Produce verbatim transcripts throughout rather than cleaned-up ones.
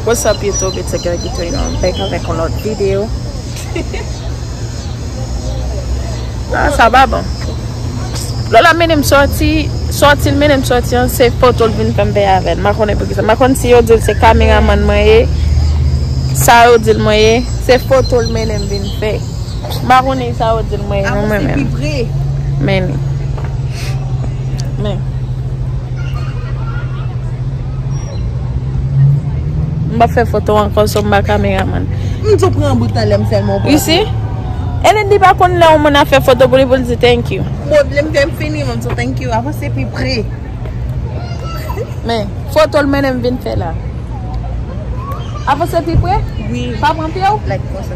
What's up YouTube, it's a girl Gito, you know, I'm back avèk yon lòt videyo. Ah, sa pa bon. Lè w la mennen m sòti, sòti l mennen m sòti an, se foto l vin fè m fè avè l. M pa konnen poukisa. M pa konn si yo di l se kameramann mwen ye, sa yo di l mwen ye, se foto l mennen m vin fè. M pa konnen sa yo di l mwen ye non, mwen menm. Men, men. M p ap fè foto ankò, so m pa kameramann. M di w pran bout talè m sèlman ou pran. You see? And then li pa konn lè yon moun ap fè foto pou li, pou l di thank you. Bon, lè m fè m fini, m di w thank you. Avanse pi pre. Men, foto l mennen m vin fè la. Avanse pi pre? Wi. Pa pran pye w? Like konsa.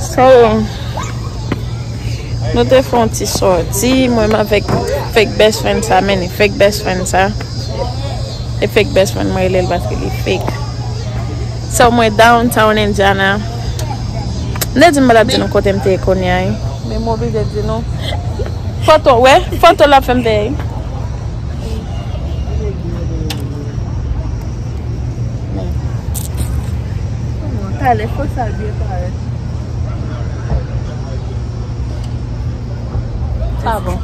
So, nou te fè yon ti sòti, mwen menm avèk fake best friend sa, men li fake best friend sa. E fake best friend mwen rele l paske li fake. So, mwen downtown Indiana. M te di m pa t ap di nou kote m te ye kounye a, wi. Men m oblije di nou. Foto, wè, foto l ap fè m peye. Talè, fò sa byen parèt. Sa bon.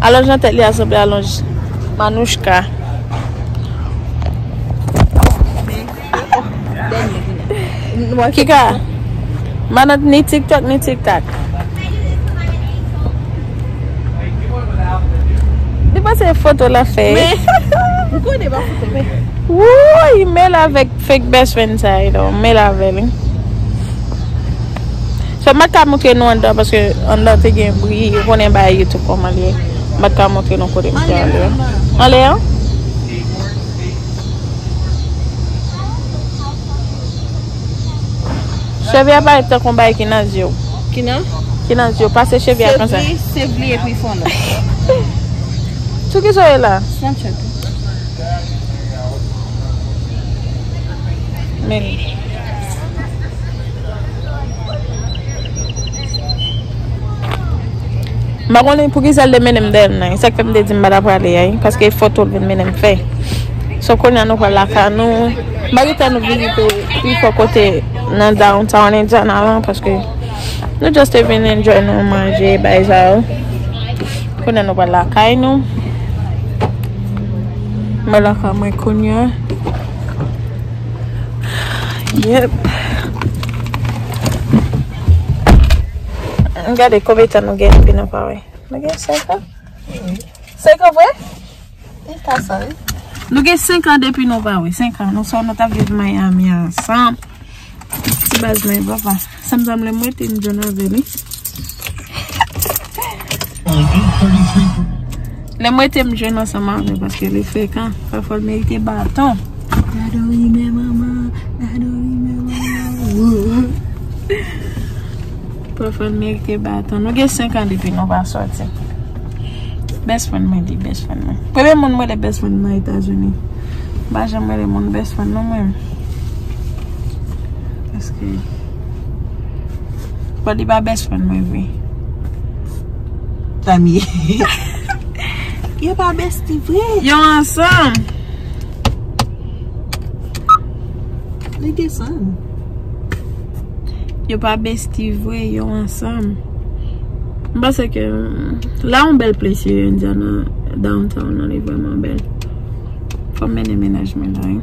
Alonj nan tèt li a sanble alonj Manouchka. Kika? Manan ni TikTok ni TikTok. Li panse foto l ap fè. Men, m konnen pa foto, men. Wouy, men l avèk fake best friend sa, you know, men l avè li. So, m pa t ka montre nou anndan, paske anndan te gen bri, ou konnen bagay YouTube kòman l ye. M pa t ka montre nou kote m te ale. Anlè an? Cheve a parèt tankou yon bagay ki nan zye w. Ki nan? Ki nan zye w. Pase cheve a konsa. Se vli, se vli epi fon nan. Sou ki sa w ye la? Snapchat. Men. M pa konnen poukisa l te mennen m dèyè l nan. E sa k fè m te di m pa ta prale a, wi, paske e foto l vin mennen m fè. So, kounye a nou pral lakay nou. M pa gen tan nou vizite pi fò kote nan downtown Indiana lan, paske nou just te vin enjoy nou manje, bay sa yo. Kounye a nou pral lakay nou. Mwen lakay mwen kounye a. Yep. Gade konbyen tan nou gen depi nou pa wè. Nou gen senk an? Senk an vre? E ka sa, wi. Nou gen senk an depi nou pa wè. Senk an. Nou sa, nou t ap viv Miami ansanm. Ti baz mwen, papa. Sa m zanm lè m rete m jwenn avè li. Lè m rete m jwenn ansanm avè l paske li frekan. Pafwa l merite baton. Gade yon rimè manman. Gade yon rimè manman. Pafwa l merite baton. Nou gen senk an depi nou pa sòti. Best friend mwen, li best friend mwen. Premye moun mwen rele best friend nan Etazini. M pa janm rele moun best friend non mwen. Paske, but li pa best friend mwen vre. Sa m ye. Yo pa bestie vre. Yo ansanm. Li desann. Yo pa bestie vre, yo ansanm. M panse ke, mm, la yon bèl plas ye, Indiana, downtown nan, li vrèman bèl. Fò m mennen mennaj mwen la, wi.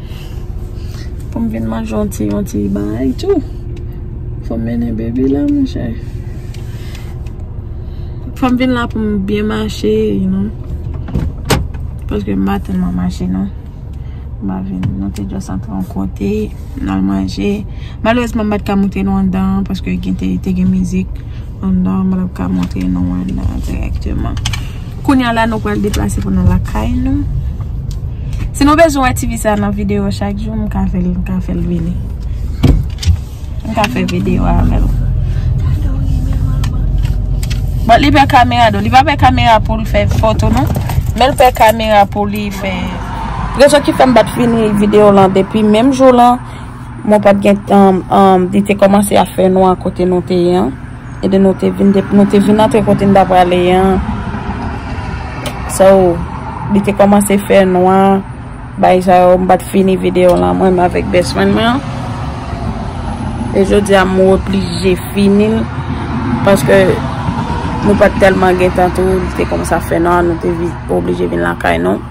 Pou m vin manje yon ti, yon ti bagay tou. Fò m mennen baby la, monchè. Fò m vin la pou m byen mache, you know. Paske m pa tèlman mache, non. M pa vin, nou te just antre yon kote, n al manje. Malerezman, m pa t ka montre nou anndan an, paske gen te, te gen mizik anndan, m pa t ap ka montre nou anndan an dirèkteman. Kounye a la, nou pral deplase pou n al lakay nou. Si nou bezwen wè T V sa nan videyo chak jou, m ka fè l, m ka fè l vini. M ka fè videyo avè l. Bon, li pè kamera, do. Li pa pè kamera pou l fè foto, non. Men l pè kamera pou li fè. Rezon ki fè m pa t fini videyo lan depi menm jou lan, mwen pa t gen tan, um, li te kòmanse ap fè nwa kote nou te ye an. Epi nou te vin, nou te vin antre kote n ta prale an. So, li te kòmanse fè nwa. Bagay sa yo, m pa t fini videyo la, mwen menm avèk best friend mwen an. E jodi a, m oblije fini l, paske nou pa t tèlman gen tan tou, li te kòmanse ap fè nwa, nou te vi-, oblije vin lakay nou.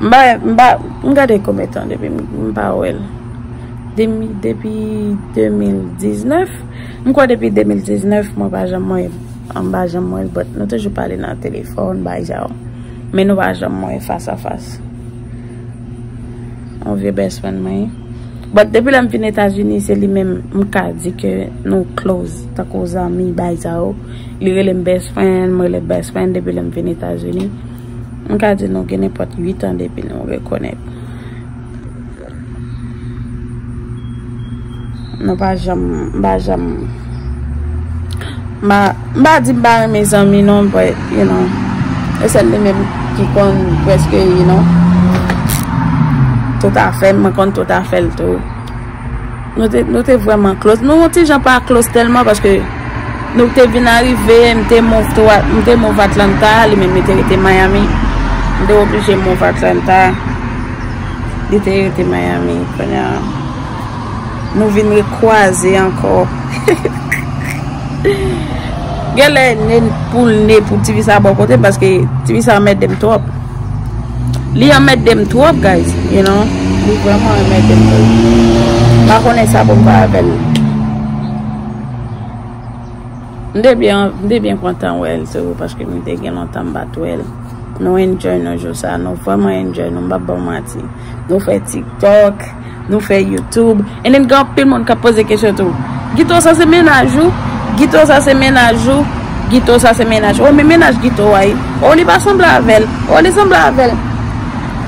M pa, m pa, m gade konbyen tan depi m, m pa wè l. Demi-, depi de mil diznèf, m kwè depi de mil diznèf, mwen pa janm wè l. M pa janm wè l, but nou toujou pale nan telefòn, bagay sa yo. Men nou pa janm wè fas a fas. Yon vye best friend mwen ye. But depi lè m vin Etazini, se li menm m ka di ke nou close, tankou zanmi, bagay sa yo. Li rele m best friend, mwen rele l best friend depi lè m vin Etazini. M ka di nou gen nenpòt uit an depi nou rekonèt. Nou pa janm, m pa janm, m pa, m pa di m pa renmen zanmi non, but, you know, e sèl li menm ki konn prèske, you know, tout afè m, mwen konn tout afè l tou. Nou te, nou te vrèman close. Nou yon ti jan pa close tèlman paske nou te vin arive, m te move tou, m te move Atlanta, li menm li te rete Miami. M te oblije move Atlanta. Li te rete Miami. Kounye a, nou vin rekwaze ankò. Genlè nen pou l ne pou tifi sa bò kote m, paske tifi sa anmède m twòp. Li anmède m twòp, guys, you know. Li vrèman anmède m twòp. M pa konnen sa pou m fè avè l. M te byen, m te byen kontan wè l tou, paske m te gen lontan m pa t wè l. Nou enjoy nou jou sa, nou vrèman enjoy nou, m p ap ba w manti. Nou fè TikTok, nou fè YouTube. And then gen anpil moun k ap poze kesyon tou. Guito, sa se mennaj ou? Guito, sa se mennaj ou? Guito, sa se mennaj ou? Oh, men mennaj Guito a wi. Oh, li pa sanble avè l. Oh, li sanble avè l.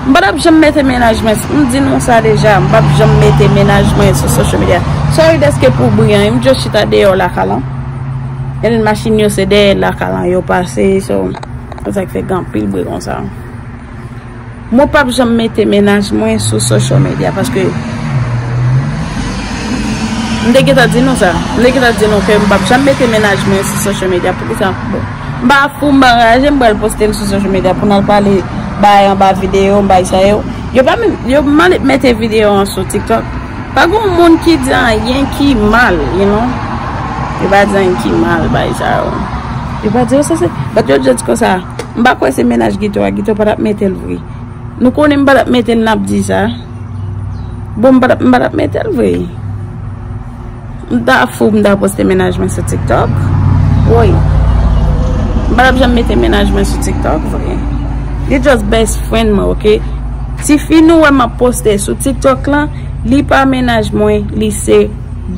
M pa t ap janm mete mennaj mwen, m di nou sa deja, m p ap janm mete mennaj mwen sou social media. Sorry dèske pou bri an, m just chita deyò lakay lan. And then machin yo se dèyè lakay lan yo pase, so, se sa k fè gen anpil bri konsa. Mwen p ap janm mete mennaj mwen sou social media, paske m te gentan di nou sa. M te gentan di nou ke m p ap janm mete mennaj mwen sou social media. Poukisa? Bon, m pa fou, m pa raje, m pral poste l sou social media pou n al pale bay anba videyo, bay sa yo. Yo pa menm, yo mal mete videyo an sou TikTok. Pa gen moun ki di anyen ki mal, you know. Yo pa di anyen ki mal, bay sa yo. Yo pa di, oh, sa se, but yo just konsa. M pa kwè se mennaj Guito a, Guito pa t ap mete l vre. Nou konnen m pa t ap mete l, n ap di sa. Bon, m pa t ap, m pa t ap mete l vre. M ta fou, m ta poste mennaj mwen sou TikTok. Woy. M pa t ap janm mete mennaj mwen sou TikTok vre. Li just best friend mwen, oke? Tifi nou wè m ap poste sou TikTok lan, li pa mennaj mwen, li se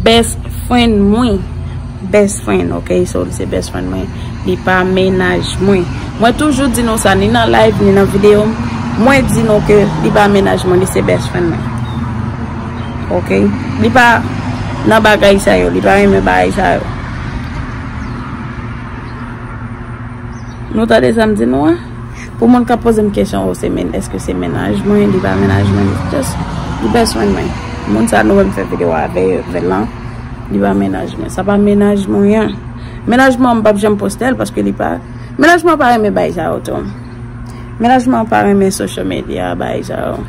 best friend mwen. Best friend, oke? So, li se best friend mwen. Li pa mennaj mwen. Mwen toujou di nou sa, ni nan live, ni nan videyo m. Mwen di nou ke li pa mennaj mwen, li se best friend mwen. Oke? Li pa nan bagay sa yo, li pa renmen bagay sa yo. Nou tande sa m di nou an? Pou moun k ap poze m kesyon, oh, se men, èske se mennaj mwen, li pa mennaj mwen, li just, li best friend mwen. Moun sa nou wè m fè videyo avè, avè l lan, li pa mennaj mwen. Sa pa mennaj mwen an. Mennaj mwen an, m p ap janm poste l paske li pa, mennaj mwen an pa renmen bagay sa yo tou. Mennaj mwen an pa renmen social media, bagay sa yo.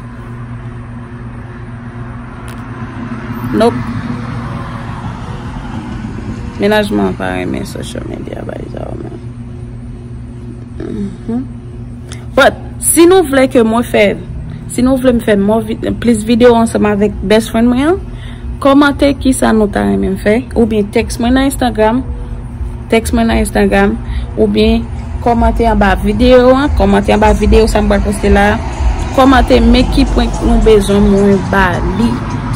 Nope. Mennaj mwen an pa renmen social media, bagay sa yo menm. Mhm. But, si nou vle ke mwen fè, si nou vle m fè more vi-, plis videyo ansanm avèk best friend mwen an, kòmante kisa nou ta renmen m fè, oubyen tèks mwen nan Instagram, tèks mwen nan Instagram, oubyen kòmante anba videyo an, kòmante anba videyo sa m pral poste la, kòmante men ki prank nou bezwen mwen ba li.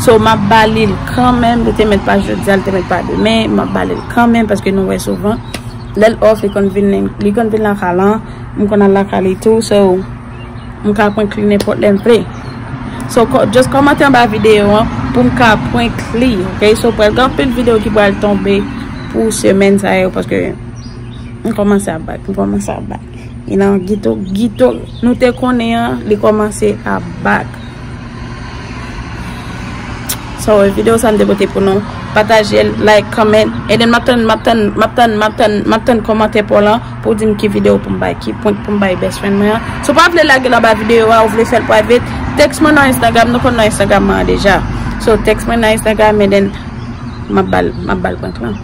So, m ap ba li l kanmenm, li te mèt pa jodi a, li te mèt pa demen, m ap ba li l kanmenm, paske nou wè souvan, lè l off, li konn vin, li konn vin lakay lan, m konn al lakay li tou, so, m ka prank li nenpòt lè m vle. So, ko-, just kòmante anba videyo an pou m ka prank li, oke? So, pral gen anpil videyo ki pral tonbe pou semèn sa yo, paske m kòmanse ap back, m kòmanse ap back. You know, Guito, Guito, nou te konnen an, li kòmanse ap back. So, videyo sa m te pote pou nou. Pataje l, like, comment. And then m ap tann, m ap tann, m ap tann, m ap tann, m ap tann kòmantè pa w lan pou w di m ki videyo pou m bay, ki prank pou m bay best friend mwen an. Si w pa vle lage l anba videyo a, ou vle fè l private, text mwen nan Instagram, nou konn nan Instagram mwen an deja. So, text mwen nan Instagram, and then m ap ba l, m ap ba l prank lan.